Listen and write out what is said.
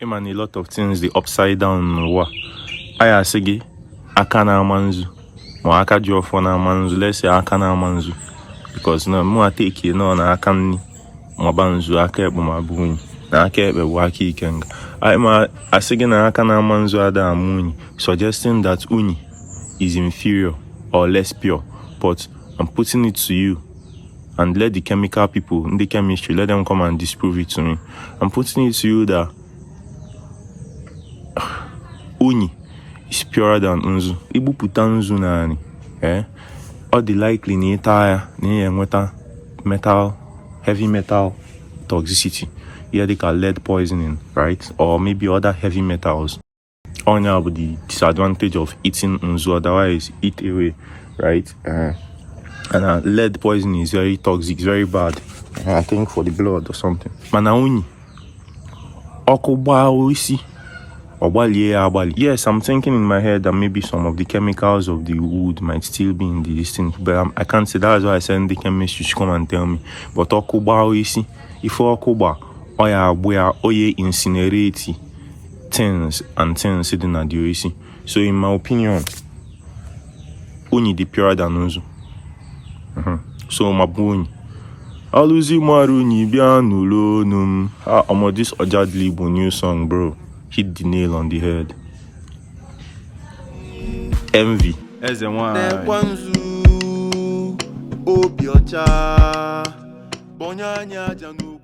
Ịma na a lot of things dị upside down n'ụwa. A asị gị aka na-ama nzu ma aka ji ọfọ na-ama nzu. Let's say aka na-ama nzu, because na mụ ateke nọ na aka nni maba nzu, aka ekpe ma bụ unyi, na aka ekpe bụ aka ikenga. Ma asị gị na aka na-ama nzu ada ama unyi, suggesting that unyi is inferior or less pure. But I'm putting it to you, and let the chemical people in the chemistry, let them come and disprove it to me. I'm putting it to you that unyi is purer than nzu. Igbupụta nzu naanị, eh, ọ dị likely na ịta ya na ị enweta metal, heavy metal toxicity, ihe dịka lead poisoning, right, or maybe other heavy metals. Onya bụ the disadvantage of eating nzu. Otherwise, eat away, right? And lead poisoning is very toxic, it's very bad, I think for the blood or something. Mana unyi, ọkụ gbaa isi, ọ gbalie ya agbalị. Yes, I'm thinking in my head that maybe some of the chemicals of the wood might still be in the this thing, but I can't say. That's why I said the chemist should come and tell me. But ọkụ gbaa isi, ife ọkụ gbaa, ọ ya agbụ ya, ọ ya incinerate things and things dị na the isi. So in my opinion, unyi dị purer than nzu. So ma bụ unyi alụzi mara unyi bịa n'ụlọ onu m. Ah, omo, this Ojadili new song, bro, hit the nail on the head. Envy eze nwanyị. Na-ekwa nzu obi ọcha, kpọnye anyị aja n'okwu.